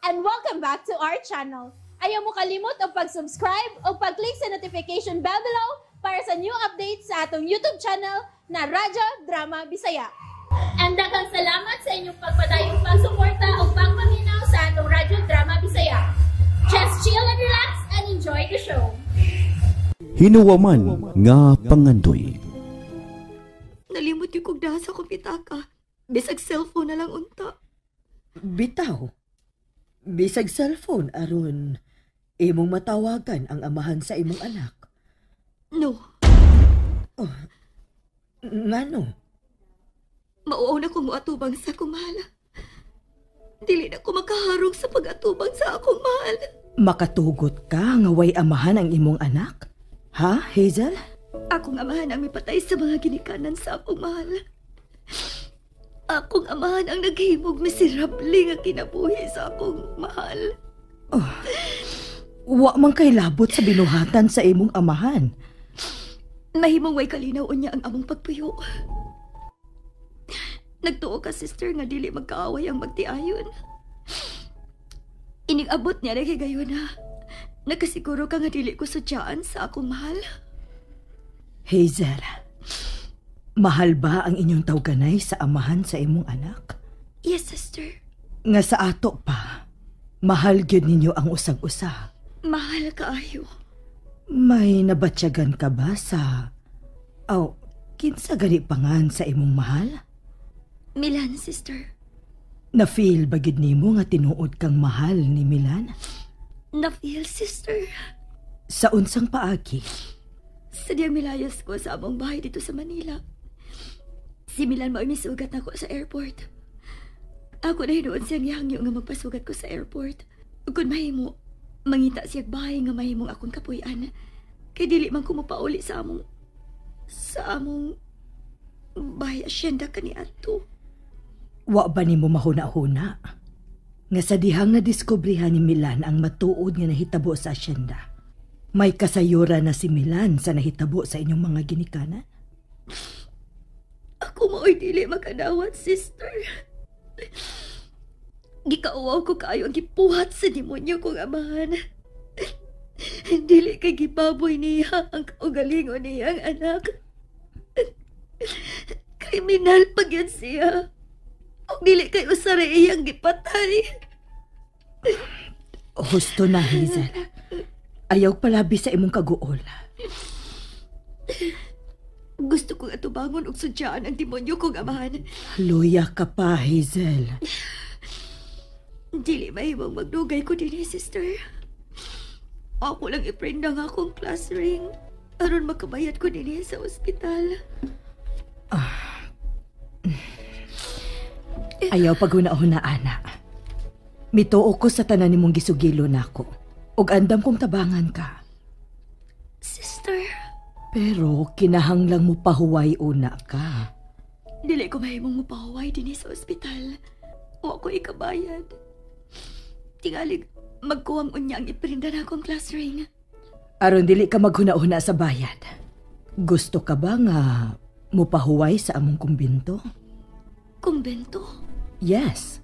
And welcome back to our channel. Ayaw mo kalimot og pag-subscribe o pag-click sa notification bell below para sa new updates sa atong YouTube channel na Radyo Drama Bisaya. And daghang salamat sa inyong pagpadayong pagsuporta o pagpaminaw sa atong Radyo Drama Bisaya. Just chill and relax and enjoy the show. Hinuwaman nga pangandoy. Nalimot yung kog daha sa akong pitaka. Bisag cellphone na lang unta. Bitaw. Bisag cellphone aron imong matawagan ang amahan sa imong anak. No. Oh, ngano? Mauaw na ko moatubang sa akong mahal. Dili na ko makaharong sa pag-atubang sa akong mahal. Makatugot ka nga way amahan ang imong anak? Ha, Hazel? Akong amahan ang mipatay sa mga ginikanan sa akong mahal. Akong amahan ang naghimog miserable nga kinabuhi sa akong mahal. Oh, wa man kay labot sa binuhatan sa imong amahan. Mahimong way kalinaw unya ang among pagpuyo. Nagtuo ka, sister, nga dili magkaaway ang magtiayon. Inig abot niya na higayon na. Nakasiguro ka nga dili ko sudyaan sa akong mahal. Hazel, mahal ba ang inyong tawganay sa amahan sa imong anak? Yes, sister. Nga sa ato pa, mahal gyud ninyo ang usag-usa. Mahal kaayo. May nabatyagan ka ba sa... Aw, kinsa gani pangan sa imong mahal? Milan, sister. Na-feel ba gyud nimo nga tinuod kang mahal ni Milan? Na-feel, sister. Sa unsang paagi? Sa diyang milayas ko sa among bahay dito sa Manila. Si Milan mao'y misugat nako sa airport. Ako na hinuon siyang gihangyo nga magpasugat ko sa airport. Kung mahimo, mangita siyang bahay nga mahimong akong kapuy-an. Kay dili man ko mopauli sa among bahay asyenda kaniadto. Wa ba nimo mahuna-huna? Nga sa dihang nadiskubrihan ni Milan ang matuod nga nahitabo sa asyenda. May kasayura na si Milan sa nahitabo sa inyong mga ginikanan? Ako mao'y dili makanawat, sister. Gikauwaw ko kaayo ang gipuhat sa demonyo kong amahan. Dili kay gibaboy niya ang kaugalingon niyang anak. Kriminal pag yan siya. O dili kay usara iyang gipatay. Husto na, Hazel. Ayaw palabi sa imong kaguol. Gusto kong atubangon og sudyaan ang demonyo kong amahan. Luya ka pa, Hazel. Dili mahimong magdugay ko dinhi, sister. Ako lang i-print ang akong class ring aron makabayad ko dinhi sa ospital. Ayaw paghuna-huna, ana. Mituo ko sa tanan nimong gisugilo nako. Ug andam kong tabangan ka. Sister. Pero kinahanglang mo pahuway una ka. Dili ko mahimong mopahuway dinhi sa ospital. O ako ikabayad. Tingalig, magkuwang unya ang iprinda na akong class ring. Aron dili ka maghuna-huna sa bayad. Gusto ka ba nga mopahuway sa among kumbento? Kumbento? Yes.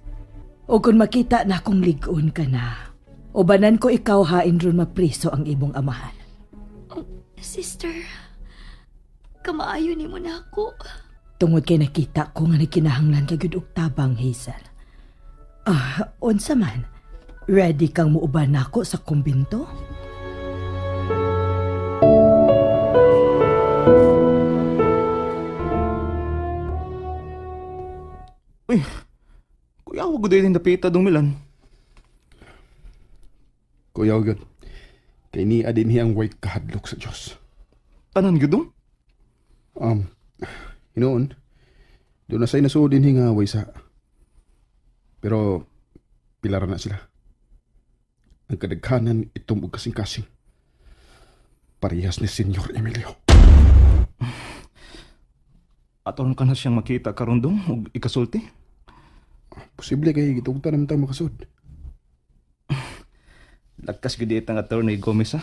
O kung makita na akong lig-on ka na, ubanan ko ikaw hain ron mapriso ang imong amahan. Oh, sister, kamaayo ni mo na ako. Tungod kay nakita ko nga nagkinahanglan ka gyud og tabang, Hazel. Ah, unsa man? Ready kang muuban nako sa kumbento? Uy, kuya, wag ko din dapita dong Milan. Kuya, wag yun. Kay ni adin hiyang way kahadlok sa Diyos. Tanan gyud dong? Hinoon, doon na sa'yo nasuod din nga way sa. Pero, pilara na sila. Ang kadaghanan itom og kasing-kasing. Parehas ni Senyor Emilio. Aton ka na siyang makita karon dong og ikasulti? Posible kay gitugtan naman tayo makasud. Lakas gyud itang Attorney Gomez ha.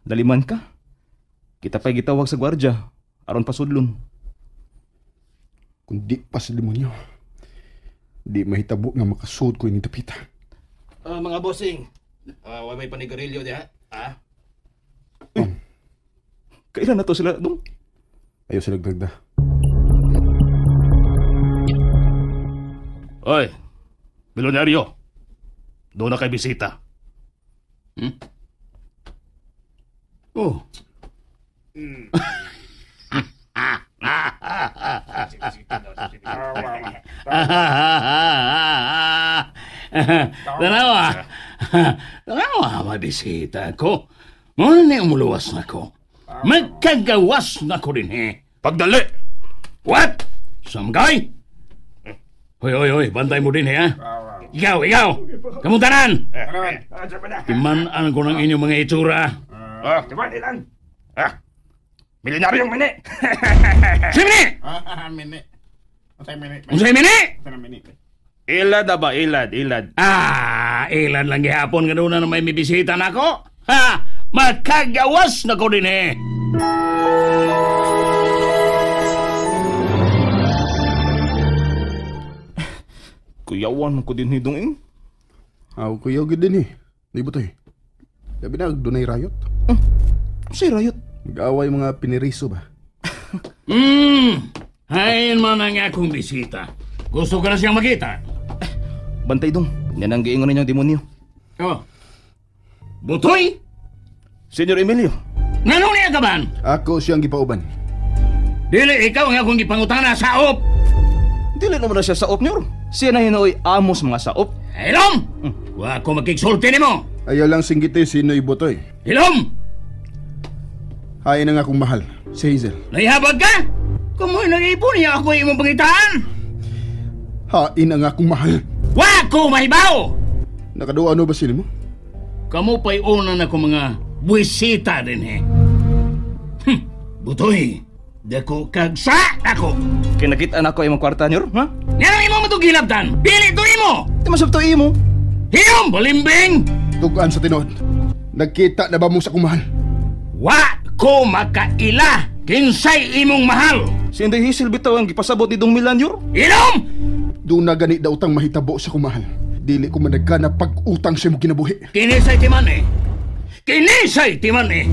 Daliman ka. Kita pa'y gitawag sa gwardya aron pasudlon. Kung di pa sa demonyo, di mahitabo nga makasud ko ini dapita. Mga bossing, wa may panigarilyo diha? Ha? Kailan na to sila dong? Ayaw sila gagda. Oy, milyonaryo. Doon na kay bisita. Hmm? Oh. Tanawa. Tanawa, mabisita ko. Muna ni umuluwas na ko. Magkagawas na ko din eh. Pagdali! What? Samgay? Hoy, hoy, hoy, bantay mo din eh, ha? Ikaw, ikaw! Kamuntanan! Timan-an ko ng inyong mga itsura. Timan, ilan? Milyonaryong mini! Si mini! Mini. Unsay mini? Unsay mini? Ilad na ba? Ilad, ilad. Ilad lang gihapon nga doon na may mibisita na ako. Ha! Magkagawas na ko din eh! Kuyawan mo ko din hidong ing. Aw, kuyaw gid din eh. Di ba to eh? Labi na, dunay rayot. Unsay rayot? Mag-away mga piniriso ba? Hain man ang akong bisita. Gusto ka na siyang makita? Bantay dong. Yan ang giingon ninyong demonyo. Oh. Butoy? Senyor Emilio. Nganong niya ka man? Ako siyang gipauban. Dili ikaw ang akong gipangutana sa op. Dili naman na siya sa op, nyor. Siya na hinooy amos mga saop. Hilom! Wa ko makigsulti nimo. Ayaw lang singgiti sino'y Butoy. Hilom! Hain ang akong mahal, si Hazel. Naihabag ka? Kumoy nag-ipon niya ako imong pangitaan. Hain ang akong mahal. Wa ko mahibaw! Nakaduwa ano ba sila mo? Kamu pa'y una na ko mga buwisita din eh. Butoy, dako kag sa ako. Kinakita na ako imong kwarta, nyor, ha? Nga imo matugilabtan, pili to imo! Di masab to imo. Hiyom, balimbing! Tugaan sa tinuod. Nagkita na ba mo sa akong mahal? Wa ko makaila kinsay imong mahal. Si Inday Hazel bitaw ang gipasabot ni Dong Milan, nyor. Ilom! Doon na gani daw utang mahitabo sa akong mahal. Dili ko managka na pag-utang sa imong kinabuhi. Kinisay timan eh. Kinisay timan eh.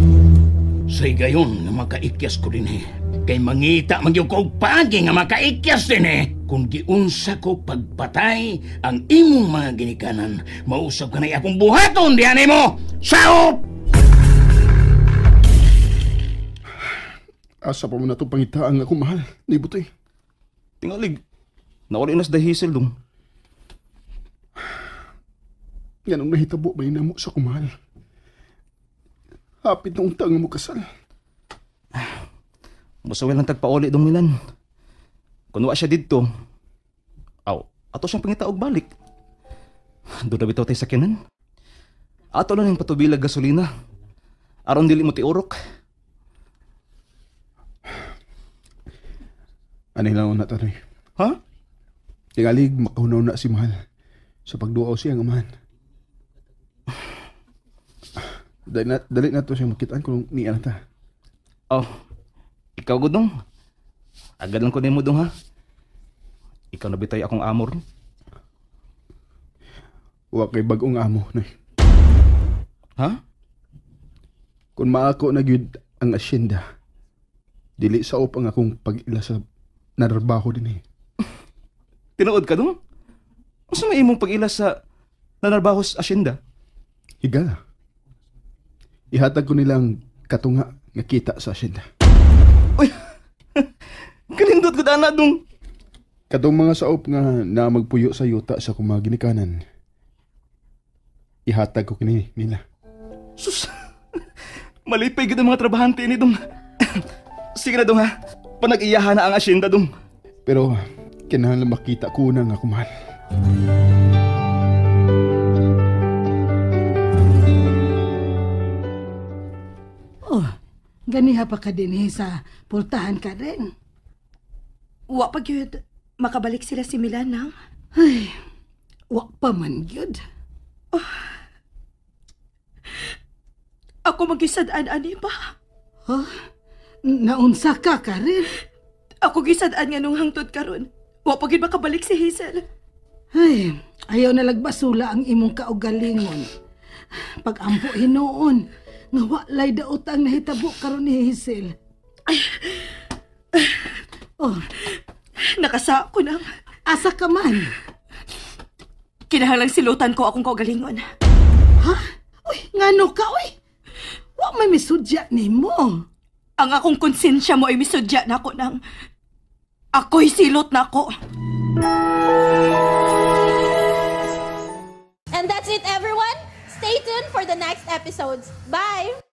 Say gayon nga makaikyas ko din eh. Kay mangita magyug ko og paagi nga makaikyas din eh. Kung giunsa ko pagpatay ang imong mga ginikanan, mausab ka na akong buhaton diyan nimo. Saop! Asa pa mo na itong pangitaan nga akong mahal. Di butoy. Tingalig, nauli na sa Hazel dong. Yan ang nahitabo ba mo sa akong mahal. Hapit na untang mo kasal. Musawel lang tagpauli dong Milan. Kung wa siya didto, aw, ato siyang pangita og balik. Doon na bitaw tayo sakyanan. Ato lang yung patubilag gasolina. Aron dili mo tiurok. Ano lang na tanay? Ha? Tingalig, makahunaw na si mahal. Sa pagduaw siya ang amahan. Dali na to siya makitaan kung niya na ta. Oh, ikaw gudong. Agad lang ko nimo dong ha. Ikaw na bitay akong amor. Wa kay bag-ong amo, nay. Ha? Kung maako na gyud ang asyenda, dili sa op ang akong pag-ila sa nararbaho din eh. Tinuod ka dong? Unsa may imong pag-ila sa nanarbaho sa asyenda? Higala. Ihatag ko nilang katunga nga kita sa asyenda. Uy! Kalindot ko dana dong. Katong mga saop nga na magpuyo sa yuta sa akong mga ginikanan, ihatag ko kini nila. Sus! Malipay gid ang mga trabahante ni dong. Sige na dong ha. Panag-iyahan na ang asyenda dong. Pero kinahanglan makita ko na nga kumahal. Oh, ganiha pa ka din eh sa pultahan ka rin. Wa pa gyud makabalik sila si Milan nang. Ay, wa pa man gyud. Oh. Ako magisad-an ani pa. Huh? Naunsa ka Karen? Ako gisad-an nga nung hangtod karon. Wa pa gyud makabalik si Hazel. Ay, Ayaw na lagbasula ang imong kaugalingon. Pag-ampo hinuon, nga walay daot ang nahitabo karon ni Hazel. Oh, Nakasa ko nang. Asa ka man? Kinahanglang silutan ko akong kaugalingon. Ha? Uy, ngano ka, uy? Wa may misudya nimo. Ang akong konsensya mo ay misudya na ako nang. Ako'y silot na ako. And that's it, everyone. Stay tuned for the next episodes. Bye!